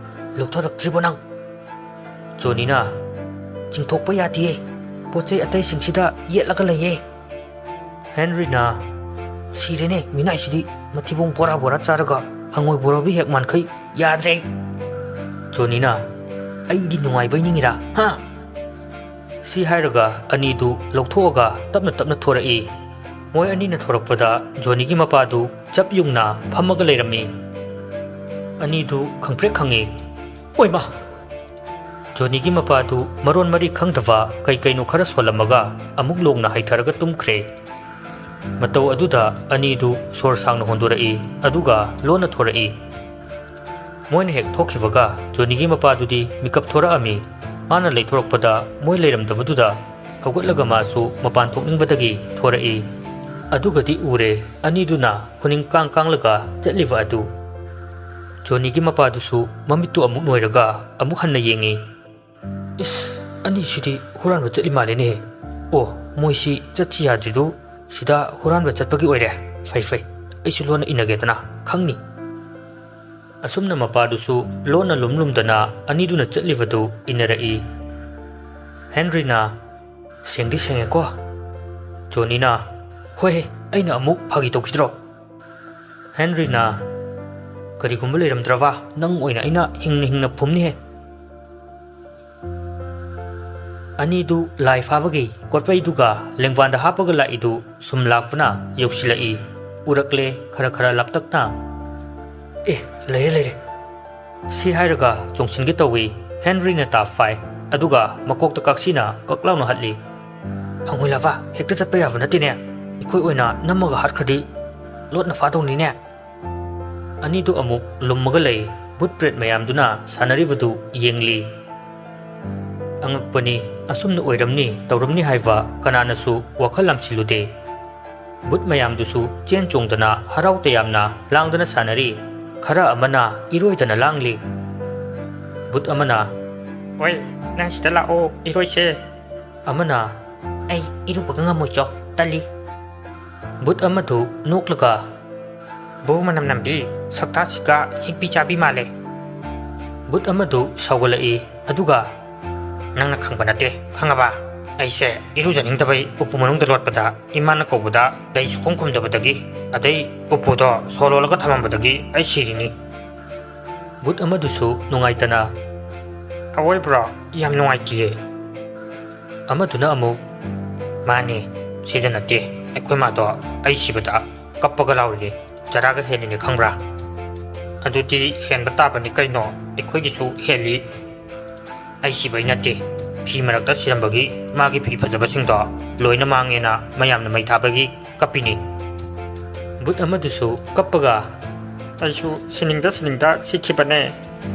"ꯂꯧꯊꯣꯔꯛꯇ꯭ꯔꯤꯕꯣ ꯅꯪ?" ꯖꯣꯅꯤꯅ, "ꯆꯤꯡꯊꯣꯛꯄ ꯌꯥꯗꯤꯌꯦ, ꯄꯣꯠ ꯆꯩ ꯑꯇꯩꯁꯤꯡꯁꯤꯗ ꯌꯦꯠꯂꯒ ꯂꯩꯌꯦ꯫" ꯍꯦꯟꯔꯤꯅ, "ꯁꯤꯔꯦꯅꯦ ꯃꯤꯅꯥꯏꯁꯤꯗꯤ, ꯃꯊꯤꯕꯣꯡ ꯕꯣꯔꯥ ꯕꯣꯔꯥ ꯆꯥꯔꯒ ꯍꯪꯉꯣꯏ ꯕꯣꯔꯥꯕꯤ ꯍꯦꯛ ꯃꯥꯟꯈꯩ, ꯌꯥꯗ꯭ꯔꯦ!" ꯖꯣꯅꯤꯅ, "ꯑꯩꯗꯤ ꯅꯨꯡꯉꯥꯏꯕꯩ ꯅꯤꯡꯉꯤꯔꯥ, ꯍꯥ?" ꯁꯤ ꯍꯥꯏꯔꯒ ꯑꯅꯤꯗꯨ ꯂꯧꯊꯣꯛꯑꯒ ꯇꯞꯅ ꯇꯞꯅ ꯊꯣꯔꯛꯏ꯫ ꯃꯣꯏ ꯑꯅꯤꯅ ꯊꯣꯔꯛꯄꯗ ꯖꯣꯅꯤꯒꯤ ꯃꯄꯥꯗꯨ ꯆꯞ ꯌꯨꯡꯅ ꯐꯝꯃꯒ ꯂꯩꯔꯝꯃꯤ꯫ ꯑꯅꯤꯗꯨ ꯈꯪꯄ꯭ꯔꯦꯛ ꯈꯪꯉꯤ꯫ "ꯑꯣꯏꯃ!" ꯖꯣꯅꯤꯒꯤ ꯃꯄꯥꯗꯨ ꯃꯔꯣꯟ ꯃꯔꯤ ꯈꯪꯗꯕ ꯀꯩ ꯀꯩꯅꯣ ꯈꯔ ꯁꯣꯜꯂꯝꯃꯒ ꯑꯃꯨꯛ ꯂꯣꯡꯅ ꯍꯩꯊꯔꯒ ꯇꯨꯝꯈ꯭ꯔꯦ꯫ ꯃꯇꯧ ꯑꯗꯨꯗ ꯑꯅꯤꯗꯨ ꯁꯣꯔ ꯁꯥꯡꯅ ꯍꯣꯟꯗꯣꯔꯛꯏ, ꯑꯗꯨꯒ ꯂꯣꯟꯅ ꯊꯣꯔꯛꯏ꯫ ꯃꯣꯏꯅ ꯍꯦꯛ ꯊꯣꯛꯈꯤꯕꯒ ꯖꯣꯅꯤꯒꯤ ꯃꯄꯥꯗꯨꯗꯤ ꯃꯤꯀꯞ ꯊꯣꯔꯛꯑꯝꯃꯤ꯫ ꯃꯥꯅ ꯂꯩꯊꯣꯔꯛꯄꯗ ꯃꯣꯏ ꯂꯩꯔꯝꯗꯕꯗꯨꯗ ꯍꯧꯒꯠꯂꯒ ꯃꯥꯁꯨ ꯃꯄꯥꯟ ꯊꯣꯛꯅꯤꯡꯕꯗꯒꯤ ꯊꯣꯔꯛꯏ꯫ ꯑꯗꯨꯒꯗꯤ ꯎꯔꯦ, ꯑꯅꯤꯗꯨꯅ ꯈꯨꯅꯤꯡ ꯀꯥꯡ ꯀꯥꯡꯂꯒ ꯆꯠꯂꯤꯕ ꯑꯗꯨ꯫ ꯖꯣꯅꯤꯒꯤ ꯃꯄꯥꯗꯨꯁꯨ ꯃꯃꯤꯠꯇꯨ ꯑꯃꯨꯛ ꯅꯣꯏꯔꯒ ꯑꯃꯨꯛ ꯍꯟꯅ ꯌꯦꯡꯉꯤ꯫ "ꯏꯁ, ꯑꯅꯤꯁꯤꯗꯤ ꯍꯨꯔꯥꯟꯕ ꯆꯠꯂꯤ ꯃꯥꯜꯂꯦꯅꯦ꯫ ꯑꯣ, ꯃꯣꯏꯁꯤ ꯆꯠꯁꯤ ꯌꯥꯗ꯭ꯔꯤꯗꯨ ꯁꯤꯗ ꯍꯨꯔꯥꯟꯕ ꯆꯠꯄꯒꯤ ꯑꯣꯏꯔꯦ꯫ ꯐꯩ, ꯐꯩ, ꯑꯩꯁꯨ ꯂꯣꯟꯅ ꯏꯟꯅꯒꯦꯗꯅ, ꯈꯪꯅꯤ꯫" ꯑꯁꯨꯝꯅ ꯃꯄꯥꯗꯨꯁꯨ ꯂꯣꯟꯅ ꯂꯨꯝ ꯂꯨꯝꯗꯅ ꯑꯅꯤꯗꯨꯅ ꯆꯠꯂꯤꯕꯗꯨ ꯏꯟꯅꯔꯛꯏ꯫ ꯍꯦꯟꯔꯤꯅ, "ꯁꯦꯡꯗꯤ ꯁꯦꯡꯉꯦꯀꯣ?" ꯖꯣꯅꯤꯅ, "ꯍꯣꯏꯍꯦ, ꯑꯩꯅ ꯑꯃꯨꯛ ꯐꯥꯒꯤ ꯇꯧꯈꯤꯗ꯭ꯔꯣ?" ꯍꯦꯟꯔꯤꯅ, "ꯀꯔꯤꯒꯨꯝꯕ ꯂꯩꯔꯝꯗ꯭ꯔꯕ, ꯅꯪ ꯑꯣꯏꯅ ꯑꯩꯅ ꯍꯤꯡꯅ ꯍꯤꯡꯅ ꯐꯨꯝꯅꯤꯍꯦ꯫" ꯑꯅꯤꯗꯨ ꯂꯥꯏ ꯐꯥꯕꯒꯤ ꯀꯣꯠꯄꯩꯗꯨꯒ ꯂꯦꯡꯕꯥꯟꯗ ꯍꯥꯞꯄꯒ ꯂꯥꯛꯏꯗꯨ ꯁꯨꯝ ꯂꯥꯛꯄꯅ ꯌꯧꯁꯤꯜꯂꯛꯏ꯫ ꯎꯔꯛꯂꯦ, ꯈꯔ ꯈꯔ ꯂꯥꯞꯇꯛꯅ꯫ "ꯑꯦ, ꯂꯩꯔꯦ, ꯂꯩꯔꯦ!" ꯁꯤ ꯍꯥꯏꯔꯒ ꯆꯣꯡꯁꯤꯟꯒꯦ ꯇꯧꯏ꯫ ꯍꯦꯟꯔꯤꯅ ꯇꯥꯞ ꯐꯥꯏ, ꯑꯗꯨꯒ ꯃꯀꯣꯛꯇ ꯀꯥꯛꯁꯤꯅ ꯀꯛ ꯂꯥꯎꯅ ꯍꯠꯂꯤ꯫ ꯍꯪꯉꯣꯏ ꯂꯥꯕ, ꯍꯦꯛꯇ ꯆꯠꯄ ꯌꯥꯕ ꯅꯠꯇꯦꯅꯦ꯫ ꯑꯩꯈꯣꯏ ꯑꯣꯏꯅ ꯅꯝꯃꯒ ꯍꯥꯠꯈ꯭ꯔꯗꯤ ꯂꯣꯠꯅ ꯐꯥꯗꯧꯅꯤꯅꯦ꯫ ꯑꯅꯤꯗꯨ ꯑꯃꯨꯛ ꯂꯨꯝꯃꯒ ꯂꯩ꯫ ꯕꯨꯠ ꯄ꯭ꯔꯦꯠ ꯃꯌꯥꯝꯗꯨꯅ ꯁꯥꯟꯅꯔꯤꯕꯗꯨ ꯌꯦꯡꯂꯤ꯫ ꯑꯉꯛꯄꯅꯤ, ꯑꯁꯨꯝꯅ ꯑꯣꯏꯔꯝꯅꯤ ꯇꯧꯔꯝꯅꯤ ꯍꯥꯏꯕ ꯀꯅꯥꯅꯁꯨ ꯋꯥꯈꯜ ꯂꯥꯝꯁꯤꯜꯂꯨꯗꯦ꯫ ꯕꯨꯠ ꯃꯌꯥꯝꯗꯨꯁꯨ ꯆꯦꯟ ꯆꯣꯡꯗꯅ ꯍꯔꯥꯎ ꯇꯌꯥꯝꯅ ꯂꯥꯡꯗꯅ ꯁꯥꯟꯅꯔꯤ꯫ ꯈꯔ ꯑꯃꯅ ꯏꯔꯣꯏꯗꯅ ꯂꯥꯡꯂꯤ꯫ ꯕꯨꯠ ꯑꯃꯅ, "ꯑꯣꯏ, ꯅꯪ ꯁꯤꯗ ꯂꯥꯛꯑꯣ, ꯏꯔꯣꯏꯁꯦ"꯫ ꯑꯃꯅ, "ꯑꯩ ꯏꯔꯨꯕꯒ ꯉꯝꯃꯣꯏꯆꯣ, ꯇꯜꯂꯤ"꯫ ꯕꯨꯠ ꯑꯃꯗꯨ ꯅꯣꯛꯂꯒ, "ꯕꯨ ꯃꯅꯝ ꯅꯝꯕꯤ, ꯁꯛꯇꯥꯁꯤꯒ ꯍꯤꯛꯄꯤ ꯆꯥꯕꯤ ꯃꯥꯜꯂꯦ"꯫ ꯕꯨꯠ ꯑꯃꯗꯨ ꯁꯥꯎꯒꯠꯂꯛꯏ, ꯑꯗꯨꯒ, "ꯅꯪꯅ ꯈꯪꯕ ꯅꯠꯇꯦ, ꯈꯪꯉꯕ? ꯑꯩꯁꯦ ꯏꯔꯨꯖꯅꯤꯡꯗꯕꯩ ꯎꯄꯨ ꯃꯅꯨꯡꯗ ꯂꯣꯠꯄꯗ ꯏꯃꯥꯅ ꯀꯧꯕꯗ ꯂꯩ ꯁꯨꯈꯨꯝ ꯈꯨꯝꯗꯕꯗꯒꯤ, ꯑꯗꯩ ꯎꯄꯨꯗꯣ ꯁꯣ ꯂꯣꯜꯂꯒ ꯊꯝꯃꯝꯕꯗꯒꯤ ꯑꯩ ꯁꯤꯔꯤꯅꯤ"꯫ ꯕꯨꯠ ꯑꯃꯗꯨꯁꯨ ꯅꯨꯡꯉꯥꯏꯇꯅ, "ꯑꯋꯣꯏꯕ꯭ꯔꯣ? ꯌꯥꯝ ꯅꯨꯡꯉꯥꯏꯇꯤꯌꯦ"꯫ ꯑꯃꯗꯨꯅ ꯑꯃꯨꯛ, "ꯃꯥꯅꯦ, ꯁꯤꯗ ꯅꯠꯇꯦ, ꯑꯩꯈꯣꯏ ꯃꯥꯗꯣ ꯑꯩ ꯁꯤꯕꯗ ꯀꯞꯄꯒ ꯂꯥꯎꯔꯤꯅꯦ, ꯆꯔꯥꯒ ꯍꯦꯜꯂꯤꯅꯦ, ꯈꯪꯕ꯭ꯔꯥ? ꯑꯗꯨꯗꯤ ꯍꯦꯟꯕ ꯇꯥꯕꯅꯤ ꯀꯩꯅꯣ, ꯑꯩꯈꯣꯏꯒꯤꯁꯨ ꯍꯦꯜꯂꯤ"꯫ "ꯑꯩ ꯁꯤꯕꯩ ꯅꯠꯇꯦ, ꯐꯤ ꯃꯔꯛꯇ ꯁꯤꯔꯝꯕꯒꯤ ꯃꯥꯒꯤ ꯐꯤ ꯐꯖꯕꯁꯤꯡꯗꯣ ꯂꯣꯏꯅ ꯃꯥꯡꯉꯦꯅ ꯃꯌꯥꯝꯅ ꯃꯩ ꯊꯥꯕꯒꯤ ꯀꯞꯄꯤꯅꯤ"꯫ ꯕꯨꯠ ꯑꯃꯗꯨꯁꯨ ꯀꯞꯄꯒ, "ꯑꯩꯁꯨ ꯁꯤꯅꯤꯡꯗ ꯁꯤꯅꯤꯡꯗ ꯁꯤꯈꯤꯕꯅꯦ꯫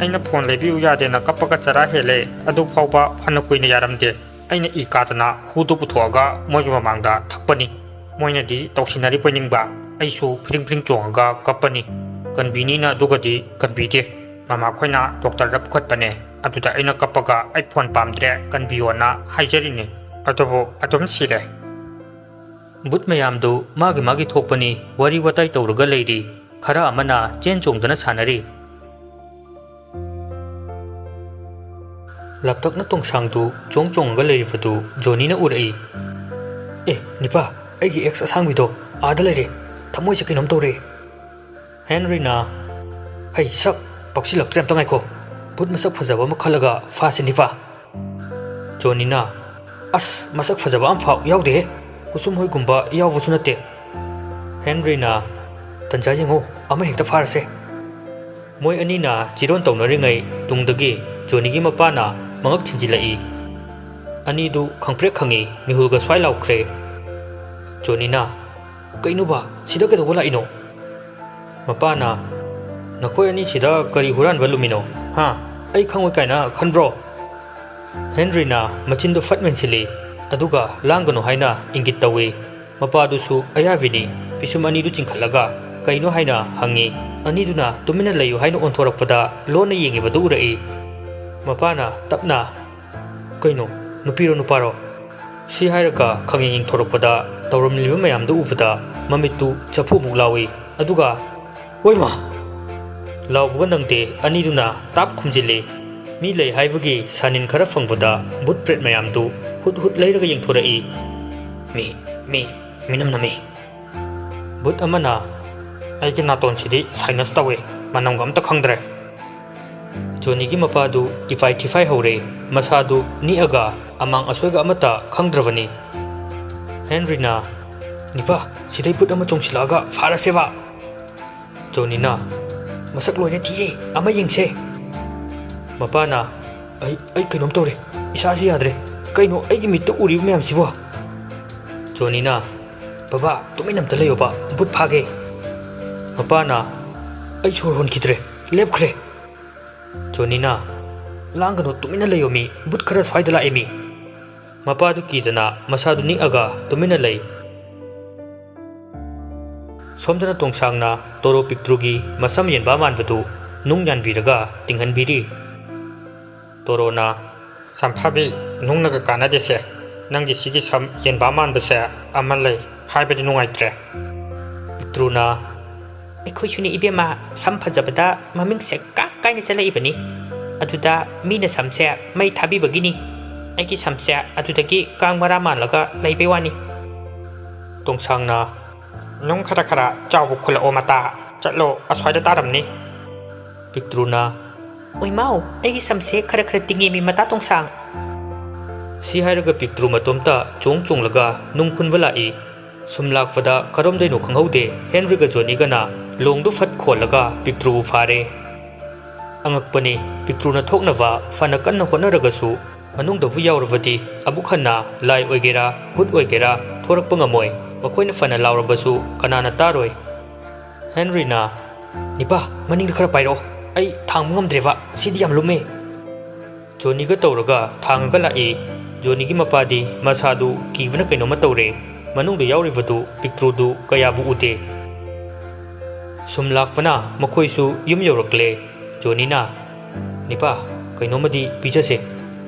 ꯑꯩꯅ ꯐꯣꯟ ꯂꯩꯕꯤꯌꯨ ꯌꯥꯗꯦꯅ ꯀꯞꯄꯒ ꯆꯔꯥ ꯍꯦꯜꯂꯦ, ꯑꯗꯨ ꯐꯥꯎꯕ ꯐꯅ ꯀꯨꯏꯅ ꯌꯥꯔꯝꯗꯦ꯫ ꯑꯩꯅ ꯏ ꯀꯥꯗꯅ ꯍꯨꯗꯨ ꯄꯨꯊꯣꯛꯑꯒ ꯃꯣꯏꯒꯤ ꯃꯃꯥꯡꯗ ꯊꯛꯄꯅꯤ꯫ ꯃꯣꯏꯅꯗꯤ ꯇꯧꯁꯤꯟꯅꯔꯤꯕꯣꯏ ꯅꯤꯡꯕ, ꯑꯩꯁꯨ ꯐꯤꯔꯤꯡ ꯐꯤꯔꯤꯡ ꯆꯣꯡꯉꯒ ꯀꯞꯄꯅꯤ꯫ ꯀꯟꯕꯤꯅꯤꯅ ꯑꯗꯨꯒꯗꯤ ꯀꯟꯕꯤꯗꯦ꯫ ꯃꯃꯥꯈꯣꯏꯅ ꯗꯣꯛꯇꯔꯗ ꯄꯨꯈꯠꯄꯅꯦ꯫ ꯑꯗꯨꯗ ꯑꯩꯅ ꯀꯞꯄꯒ 'ꯑꯩ ꯐꯣꯟ ꯄꯥꯝꯗ꯭ꯔꯦ, ꯀꯟꯕꯤꯌꯣꯅ' ꯍꯥꯏꯖꯔꯤꯅꯦ꯫ ꯑꯗꯨꯕꯨ ꯑꯗꯨꯝ ꯁꯤꯔꯦ"꯫ ꯕꯨꯠ ꯃꯌꯥꯝꯗꯨ ꯃꯥꯒꯤ ꯃꯥꯒꯤ ꯊꯣꯛꯄꯅꯤ ꯋꯥꯔꯤ ꯋꯥꯇꯥꯏ ꯇꯧꯔꯒ ꯂꯩꯔꯤ꯫ ꯈꯔ ꯑꯃꯅ ꯆꯦꯟ ꯆꯣꯡꯗꯅ ꯁꯥꯟꯅꯔꯤ꯫ ꯂꯥꯞꯇꯛꯅ ꯇꯣꯡꯁꯥꯡꯗꯨ ꯆꯣꯡ ꯆꯣꯡꯉꯒ ꯂꯩꯔꯤꯕꯗꯨ ꯖꯣꯅꯤꯅ ꯎꯔꯛꯏ꯫ "ꯑꯦ, ꯅꯤꯄꯥ, ꯑꯩꯒꯤ ꯑꯦꯛꯁ ꯑꯁꯥꯡꯕꯤꯗꯣ ꯑꯥꯗ ꯂꯩꯔꯦ꯫ ꯊꯃꯣꯏꯁꯦ ꯀꯩꯅꯣꯝ ꯇꯧꯔꯦ"꯫ ꯍꯦꯟꯔꯤꯅ, "ꯍꯩ, ꯁꯛ, ꯄꯛꯁꯤꯜꯂꯛꯇ꯭ꯔꯦ, ꯑꯝꯇ ꯉꯥꯏꯈꯣ꯫ ꯕꯨꯠ ꯃꯁꯛ ꯐꯖꯕ ꯑꯃ ꯈꯜꯂꯒ ꯐꯥꯁꯦ, ꯅꯤꯄꯥ"꯫ ꯖꯣꯅꯤꯅ, "ꯑꯁ, ꯃꯁꯛ ꯐꯖꯕ ꯑꯝꯐꯥꯎ ꯌꯥꯎꯗꯦꯍꯦ꯫ ꯀꯨꯁꯨꯝ ꯍꯣꯏꯒꯨꯝꯕ ꯌꯥꯎꯕꯁꯨ ꯅꯠꯇꯦ"꯫ ꯍꯦꯟꯔꯤꯅ, "ꯇꯟꯖꯥ ꯌꯦꯡꯉꯨ, ꯑꯃ ꯍꯦꯛꯇ ꯐꯥꯔꯁꯦ"꯫ ꯃꯣꯏ ꯑꯅꯤꯅ ꯆꯤꯔꯣꯟ ꯇꯧꯅꯔꯤꯉꯩ ꯇꯨꯡꯗꯒꯤ ꯖꯣꯅꯤꯒꯤ ꯃꯄꯥꯅ ꯃꯉꯛ ꯊꯤꯟꯖꯤꯜꯂꯛꯏ꯫ ꯑꯅꯤꯗꯨ ꯈꯪꯄ꯭ꯔꯦꯛ ꯈꯪꯉꯤ, ꯃꯤꯍꯨꯜꯒ ꯁ꯭ꯋꯥꯏ ꯂꯥꯎꯈ꯭ꯔꯦ꯫ ꯖꯣꯅꯤꯅ, "ꯀꯩꯅꯣꯕ, ꯁꯤꯗ ꯀꯩꯗꯧꯕ ꯂꯥꯛꯏꯅꯣ?" ꯃꯄꯥꯅ, "ꯅꯈꯣꯏ ꯑꯅꯤ ꯁꯤꯗ ꯀꯔꯤ ꯍꯨꯔꯥꯟꯕ ꯂꯨꯝꯃꯤꯅꯣ? ꯍꯥ? ꯑꯩ ꯈꯪꯉꯣꯏ ꯀꯥꯏꯅ ꯈꯟꯕ꯭ꯔꯣ?" ꯍꯦꯟꯔꯤꯅ ꯃꯆꯤꯟꯗꯨ ꯐꯠ ꯃꯦꯟꯁꯤꯜꯂꯤ, ꯑꯗꯨꯒ ꯂꯥꯡꯒꯅꯨ ꯍꯥꯏꯅ ꯏꯪꯒꯤꯠ ꯇꯧꯏ꯫ ꯃꯄꯥꯗꯨꯁꯨ ꯑꯌꯥꯕꯤꯅꯤ, ꯄꯤꯁꯨꯝ ꯑꯅꯤꯗꯨ ꯆꯤꯡꯈꯠꯂꯒ ꯀꯩꯅꯣ ꯍꯥꯏꯅ ꯍꯪꯉꯤ꯫ ꯑꯅꯤꯗꯨꯅ ꯇꯨꯃꯤꯟꯅ ꯂꯩꯌꯨ ꯍꯥꯏꯅ ꯑꯣꯟꯊꯣꯔꯛꯄꯗ ꯂꯣꯟꯅ ꯌꯦꯡꯉꯤꯕꯗꯨ ꯎꯔꯛꯏ꯫ ꯃꯄꯥꯅ ꯇꯞꯅ, "ꯀꯩꯅꯣ, ꯅꯨꯄꯤꯔꯣ ꯅꯨꯄꯥꯔꯣ?" ꯁꯤ ꯍꯥꯏꯔꯒ ꯈꯪꯌꯦꯡ ꯌꯦꯡꯊꯣꯔꯛꯄꯗ ꯇꯧꯔꯝꯂꯤꯕ ꯃꯌꯥꯝꯗꯨ ꯎꯕꯗ ꯃꯃꯤꯠꯇꯨ ꯆꯐꯨꯃꯨꯛ ꯂꯥꯎꯏ꯫ ꯑꯗꯨꯒ, "ꯍꯣꯏꯃ!" ꯂꯥꯎꯕꯒ ꯅꯪꯗꯦ, ꯑꯅꯤꯗꯨꯅ ꯇꯥꯞ ꯈꯨꯝꯖꯤꯜꯂꯤ꯫ ꯃꯤ ꯂꯩ ꯍꯥꯏꯕꯒꯤ ꯁꯥꯅꯤꯟ ꯈꯔ ꯐꯪꯕꯗ ꯚꯨꯠ ꯄ꯭ꯔꯦꯠ ꯃꯌꯥꯝꯗꯨ ꯍꯨꯠ ꯍꯨꯠ ꯂꯩꯔꯒ ꯌꯦꯡꯊꯣꯔꯛꯏ꯫ "ꯃꯤ, ꯃꯤ, ꯃꯤꯅꯝ ꯅꯝꯃꯤ!" ꯚꯨꯠ ꯑꯃꯅ, "ꯑꯩꯒꯤ ꯅꯥꯇꯣꯟꯁꯤꯗꯤ ꯁꯥꯏꯅꯁ ꯇꯧꯏ, ꯃꯅꯝꯒ ꯑꯝꯇ ꯈꯪꯗ꯭ꯔꯦ꯫" ꯖꯣꯅꯤꯒꯤ ꯃꯄꯥꯗꯨ ꯏꯐꯥꯏ ꯊꯤꯐꯥꯏ ꯍꯧꯔꯦ, ꯃꯁꯥꯗꯨ ꯅꯤꯛꯑꯒ ꯑꯃꯥꯡ ꯑꯁꯣꯏꯒ ꯑꯃꯠꯇ ꯈꯪꯗ꯭ꯔꯕꯅꯤ꯫ ꯍꯦꯟꯔꯤꯅ, "ꯅꯤꯄꯥ, ꯁꯤꯗꯩ ꯚꯨꯠ ꯑꯃ ꯆꯣꯡꯁꯤꯜꯂꯛꯑꯒ ꯐꯥꯔꯁꯦꯕ!" ꯖꯣꯅꯤꯅ, "ꯃꯁꯛ ꯂꯣꯏꯅ ꯊꯤꯌꯦ, ꯑꯃ ꯌꯦꯡꯁꯦ꯫" ꯃꯄꯥꯅ, "ꯑꯩ, ꯑꯩ ꯀꯩꯅꯣꯝ ꯇꯧꯔꯦ, ꯏꯁꯥꯁꯤ ꯌꯥꯗ꯭ꯔꯦ꯫ ꯀꯩꯅꯣ ꯑꯩꯒꯤ ꯃꯤꯠꯇ ꯎꯔꯤꯕ ꯃꯌꯥꯝꯁꯤꯕꯣ?" ꯖꯣꯅꯤꯅ, "ꯕꯕꯥ, ꯇꯨꯃꯤꯟ ꯑꯝꯇ ꯂꯩꯌꯣꯕ, ꯚꯨꯠ ꯐꯥꯒꯦ꯫" ꯃꯄꯥꯅ, "ꯑꯩ ꯁꯣꯔ ꯍꯣꯟꯈꯤꯗ꯭ꯔꯦ, ꯂꯦꯞꯈ꯭ꯔꯦ꯫" ꯖꯣꯅꯤꯅ, "ꯂꯥꯡꯒꯅꯨ, ꯇꯨꯃꯤꯟꯅ ꯂꯩꯌꯣ ꯃꯤ, ꯚꯨꯠ ꯈꯔ ꯁ꯭ꯋꯥꯏꯗ ꯂꯥꯛꯑꯦ ꯃꯤ꯫" ꯃꯄꯥꯗꯨ ꯀꯤꯗꯅ ꯃꯁꯥꯗꯨ ꯅꯤꯛꯑꯒ ꯇꯨꯃꯤꯟꯅ ꯂꯩ꯫ ꯁꯣꯝꯗꯅ ꯇꯣꯡꯁꯥꯡꯅ ꯇꯣꯔꯣ ꯄꯤꯛꯇ꯭ꯔꯨꯒꯤ ꯃꯁꯝ ꯌꯦꯟꯕꯥ ꯃꯥꯟꯕꯗꯨ ꯅꯨꯡ ꯌꯥꯟꯕꯤꯔꯒ ꯇꯤꯡꯍꯟꯕꯤꯔꯤ꯫ ꯇꯣꯔꯣꯅ, "ꯁꯝꯐꯥꯕꯤ, ꯅꯨꯡꯅꯒ ꯀꯥꯟꯅꯗꯦꯁꯦ꯫ ꯅꯪꯒꯤ ꯁꯤꯒꯤ ꯁꯝ ꯌꯦꯟꯕꯥ ꯃꯥꯟꯕꯁꯦ ꯑꯃ ꯂꯩ, ꯍꯥꯏꯕꯗꯤ ꯅꯨꯡꯉꯥꯏꯇ꯭ꯔꯦ꯫" ꯄꯤꯛꯇ꯭ꯔꯨꯅ, "ꯑꯩꯈꯣꯏꯁꯨꯅꯤ ꯏꯕꯦꯝꯃ, ꯁꯝ ꯐꯖꯕꯗ ꯃꯃꯤꯡꯁꯦ ꯀꯥꯛ ꯀꯥꯏꯅ ꯆꯠꯂꯛꯏꯕꯅꯤ꯫ ꯑꯗꯨꯗ ꯃꯤꯅ ꯁꯝꯁꯦ ꯃꯩ ꯊꯥꯕꯤꯕꯒꯤꯅꯤ꯫ ꯑꯩꯒꯤ ꯁꯝꯁꯦ ꯑꯗꯨꯗꯒꯤ ꯀꯥꯡ ꯃꯔꯥ ꯃꯥꯜꯂꯒ ꯂꯩꯕꯩ ꯋꯥꯅꯤ꯫" ꯇꯣꯡꯁꯥꯡꯅ, "ꯅꯨꯡ ꯈꯔ ꯈꯔ ꯆꯥꯎꯕ ꯈꯨꯜꯂꯛꯑꯣ ꯃꯇꯥ꯫ ꯆꯠꯂꯣ, ꯑꯁ꯭ꯋꯥꯏꯗ ꯇꯥꯔꯝꯅꯤ꯫" ꯄꯤꯛꯇ꯭ꯔꯨꯅ, "ꯎꯏꯃꯥꯎ, ꯑꯩꯒꯤ ꯁꯝꯁꯦ ꯈꯔ ꯈꯔ ꯇꯤꯡꯉꯦꯃꯤ ꯃꯇꯥ ꯇꯣꯡꯁꯥꯡ꯫" ꯁꯤ ꯍꯥꯏꯔꯒ ꯄꯤꯛꯇ꯭ꯔꯨ ꯃꯇꯣꯝꯇ ꯆꯣꯡ ꯆꯣꯡꯂꯒ ꯅꯨꯡ ꯈꯨꯟꯕ ꯂꯥꯛꯏ꯫ ꯁꯨꯝ ꯂꯥꯛꯄꯗ ꯀꯔꯣꯝꯗꯩꯅꯣ ꯈꯪꯍꯧꯗꯦ, ꯍꯦꯟꯔꯤꯒ ꯖꯣꯅꯤꯒꯅ ꯂꯣꯡꯗꯨ ꯐꯠ ꯈꯣꯜꯂꯒ ꯄꯤꯛꯇ꯭ꯔꯨꯕꯨ ꯐꯥꯔꯦ꯫ ꯑꯉꯛꯄꯅꯤ, ꯄꯤꯛꯇ꯭ꯔꯨꯅ ꯊꯣꯛꯅꯕ ꯐꯅ ꯀꯟꯅ ꯍꯣꯠꯅꯔꯒꯁꯨ ꯃꯅꯨꯡꯗꯕꯨ ꯌꯥꯎꯔꯕꯗꯤ ꯑꯃꯨꯛ ꯍꯟꯅ ꯂꯥꯏ ꯑꯣꯏꯒꯦꯔꯥ, ꯚꯨꯠ ꯑꯣꯏꯒꯦꯔꯥ, ꯊꯣꯔꯛꯄ ꯉꯝꯃꯣꯏ꯫ ꯃꯈꯣꯏꯅ ꯐꯅ ꯂꯥꯎꯔꯕꯁꯨ ꯀꯅꯥꯅ ꯇꯥꯔꯣꯏ꯫ ꯍꯦꯟꯔꯤꯅ, "ꯅꯤꯄꯥ, ꯃꯅꯤꯡꯗ ꯈꯔ ꯄꯥꯏꯔꯛꯑꯣ꯫ ꯑꯩ ꯊꯥꯡꯕ ꯉꯝꯗ꯭ꯔꯦꯕ, ꯁꯤꯗꯤ ꯌꯥꯝ ꯂꯨꯝꯃꯦ꯫" ꯖꯣꯅꯤꯒ ꯇꯧꯔꯒ ꯊꯥꯡꯉꯒ ꯂꯥꯛꯏ꯫ ꯖꯣꯅꯤꯒꯤ ꯃꯄꯥꯗꯤ ꯃꯁꯥꯗꯨ ꯀꯤꯕꯅ ꯀꯩꯅꯣꯝꯃ ꯇꯧꯔꯦ꯫ ꯃꯅꯨꯡꯗ ꯌꯥꯎꯔꯤꯕꯗꯨ ꯄꯤꯛꯇ꯭ꯔꯨꯗꯨ ꯀꯌꯥꯕꯨ ꯎꯗꯦ꯫ ꯁꯨꯝ ꯂꯥꯛꯄꯅ ꯃꯈꯣꯏꯁꯨ ꯌꯨꯝ ꯌꯧꯔꯛꯂꯦ꯫ ꯖꯣꯅꯤꯅ, "ꯅꯤꯄꯥ, ꯀꯩꯅꯣꯝꯃꯗꯤ ꯄꯤꯖꯁꯦ꯫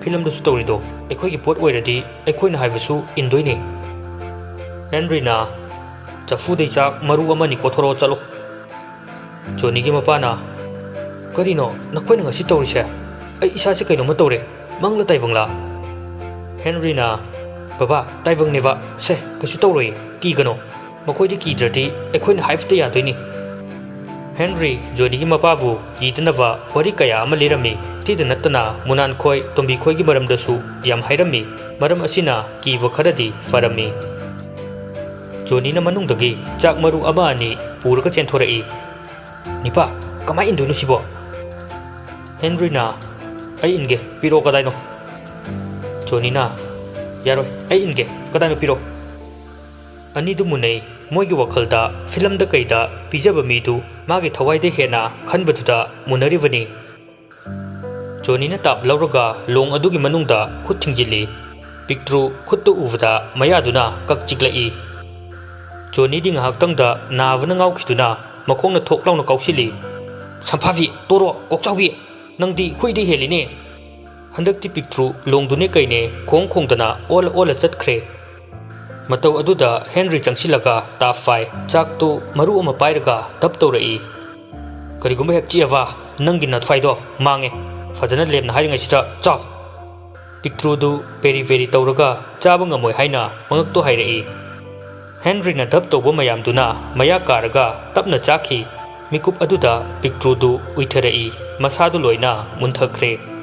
ꯐꯤꯂꯝꯗꯁꯨ ꯇꯧꯔꯤꯗꯣ ꯑꯩꯈꯣꯏꯒꯤ ꯄꯣꯠ ꯑꯣꯏꯔꯗꯤ ꯑꯩꯈꯣꯏꯅ ꯍꯥꯏꯕꯁꯨ ꯏꯟꯗꯣꯏꯅꯦ꯫" ꯍꯦꯟꯔꯤꯅ, "ꯆꯐꯨꯗꯩ ꯆꯥꯛ ꯃꯔꯨ ꯑꯃꯅꯤ ꯀꯣꯊꯣꯔꯛꯑꯣ ꯆꯠꯂꯣ꯫" ꯖꯣꯅꯤꯒꯤ ꯃꯄꯥꯅ, "ꯀꯔꯤꯅꯣ ꯅꯈꯣꯏꯅ ꯉꯁꯤ ꯇꯧꯔꯤꯁꯦ? ꯑꯩ ꯏꯁꯥꯁꯦ ꯀꯩꯅꯣꯝꯃ ꯇꯧꯔꯦ꯫ ꯃꯪꯂ ꯇꯥꯏꯕꯪꯂ?" ꯍꯦꯟꯔꯤꯅ, "ꯕꯕꯥ, ꯇꯥꯏꯕꯪꯅꯦꯕ꯫ ꯁꯦ, ꯀꯩꯁꯨ ꯇꯧꯔꯣꯏ, ꯀꯤꯒꯅꯣ꯫ ꯃꯈꯣꯏꯗꯤ ꯀꯤꯗ꯭ꯔꯗꯤ ꯑꯩꯈꯣꯏꯅ ꯍꯥꯏꯕꯇ ꯌꯥꯗꯣꯏꯅꯤ꯫" ꯍꯦꯟꯔꯤ ꯖꯣꯅꯤꯒꯤ ꯃꯄꯥꯕꯨ ꯀꯤꯗꯅꯕ ꯋꯥꯔꯤ ꯀꯌꯥ ꯑꯃ ꯂꯤꯔꯝꯃꯤ꯫ ꯁꯤꯗ ꯅꯠꯇꯅ ꯃꯨꯅꯥꯟꯈꯣꯏ, ꯇꯣꯝꯕꯤꯈꯣꯏꯒꯤ ꯃꯔꯝꯗꯁꯨ ꯌꯥꯝ ꯍꯥꯏꯔꯝꯃꯤ꯫ ꯃꯔꯝ ꯑꯁꯤꯅ ꯀꯤꯕ ꯈꯔꯗꯤ ꯐꯔꯝꯃꯤ꯫ ꯖꯣꯅꯤꯅ ꯃꯅꯨꯡꯗꯒꯤ ꯆꯥꯛ ꯃꯔꯨ ꯑꯃ ꯑꯅꯤ ꯄꯨꯔꯒ ꯆꯦꯟꯊꯣꯔꯛꯏ꯫ "ꯅꯤꯄꯥ, ꯀꯃꯥꯏ ꯏꯟꯗꯣꯏꯅꯣ ꯁꯤꯕꯣ?" ꯍꯦꯟꯔꯤꯅ, "ꯑꯩ ꯏꯟꯒꯦ, ꯄꯤꯔꯛꯑꯣ, ꯀꯗꯥꯏꯅꯣ?" ꯖꯣꯅꯤꯅ, "ꯌꯥꯔꯣꯏ, ꯑꯩ ꯏꯟꯒꯦ, ꯀꯗꯥꯏꯅꯣ ꯄꯤꯔꯛꯑꯣ꯫" ꯑꯅꯤꯗꯨ ꯃꯨꯟꯅꯩ꯫ ꯃꯣꯏꯒꯤ ꯋꯥꯈꯜꯗ ꯐꯤꯂꯝꯗ ꯀꯩꯗ ꯄꯤꯖꯕ ꯃꯤꯗꯨ ꯃꯥꯒꯤ ꯊꯋꯥꯏꯗ ꯍꯦꯟꯅ ꯈꯟꯕꯗꯨꯗ ꯃꯨꯟꯅꯔꯤꯕꯅꯤ꯫ ꯖꯣꯅꯤꯅ ꯇꯥꯞ ꯂꯧꯔꯒ ꯂꯣꯡ ꯑꯗꯨꯒꯤ ꯃꯅꯨꯡꯗ ꯈꯨꯠ ꯊꯤꯡꯖꯤꯜꯂꯤ꯫ ꯄꯤꯛꯇ꯭ꯔꯨ ꯈꯨꯠꯇꯨ ꯎꯕꯗ ꯃꯌꯥꯗꯨꯅ ꯀꯛ ꯆꯤꯛꯂꯛꯏ꯫ ꯖꯣꯅꯤꯗꯤ ꯉꯥꯏꯍꯥꯛꯇꯪꯗ ꯅꯥꯕꯅ ꯉꯥꯎꯈꯤꯗꯨꯅ ꯃꯈꯣꯡꯅ ꯊꯣꯛ ꯂꯥꯎꯅ ꯀꯥꯎꯁꯤꯜꯂꯤ꯫ "ꯁꯝꯐꯥꯕꯤ, ꯇꯣꯔꯣ, ꯀꯣꯛꯆꯥꯎꯕꯤ, ꯅꯪꯗꯤ ꯍꯨꯏꯗꯤ ꯍꯦꯜꯂꯤꯅꯦ!" ꯍꯟꯗꯛꯇꯤ ꯄꯤꯛꯇ꯭ꯔꯨ ꯂꯣꯡꯗꯨꯅꯦ ꯀꯩꯅꯦ ꯈꯣꯡ ꯈꯣꯡꯗꯅ ꯑꯣꯜꯂ ꯑꯣꯜꯂ ꯆꯠꯈ꯭ꯔꯦ꯫ ꯃꯇꯧ ꯑꯗꯨꯗ ꯍꯦꯟꯔꯤ ꯆꯪꯁꯤꯜꯂꯒ ꯇꯥꯞ ꯐꯥꯏ꯫ ꯆꯥꯛꯇꯨ ꯃꯔꯨ ꯑꯃ ꯄꯥꯏꯔꯒ ꯙꯞ ꯇꯧꯔꯛꯏ꯫ "ꯀꯔꯤꯒꯨꯝꯕ ꯍꯦꯛ ꯆꯤꯛꯑꯕ, ꯅꯪꯒꯤ ꯅꯊ꯭ꯋꯥꯏꯗꯣ ꯃꯥꯡꯉꯦ꯫ ꯐꯖꯅ ꯂꯦꯝꯅ ꯍꯥꯏꯔꯤꯉꯩꯁꯤꯗ ꯆꯥꯎ!" ꯄꯤꯛꯇ꯭ꯔꯨꯗꯨ ꯄꯦꯔꯤ ꯄꯦꯔꯤ ꯇꯧꯔꯒ ꯆꯥꯕ ꯉꯝꯃꯣꯏ ꯍꯥꯏꯅ ꯃꯉꯛꯇꯣ ꯍꯥꯏꯔꯛꯏ꯫ ꯍꯦꯟꯔꯤꯅ ꯙꯞ ꯇꯧꯕ ꯃꯌꯥꯝꯗꯨꯅ ꯃꯌꯥ ꯀꯥꯔꯒ ꯇꯞꯅ ꯆꯥꯈꯤ꯫ ꯃꯤꯀꯨꯞ ꯑꯗꯨꯗ ꯄꯤꯛꯇ꯭ꯔꯨꯗꯨ ꯎꯏꯊꯔꯛꯏ꯫ ꯃꯁꯥꯗꯨ ꯂꯣꯏꯅ ꯃꯨꯟꯊꯈ꯭ꯔꯦ꯫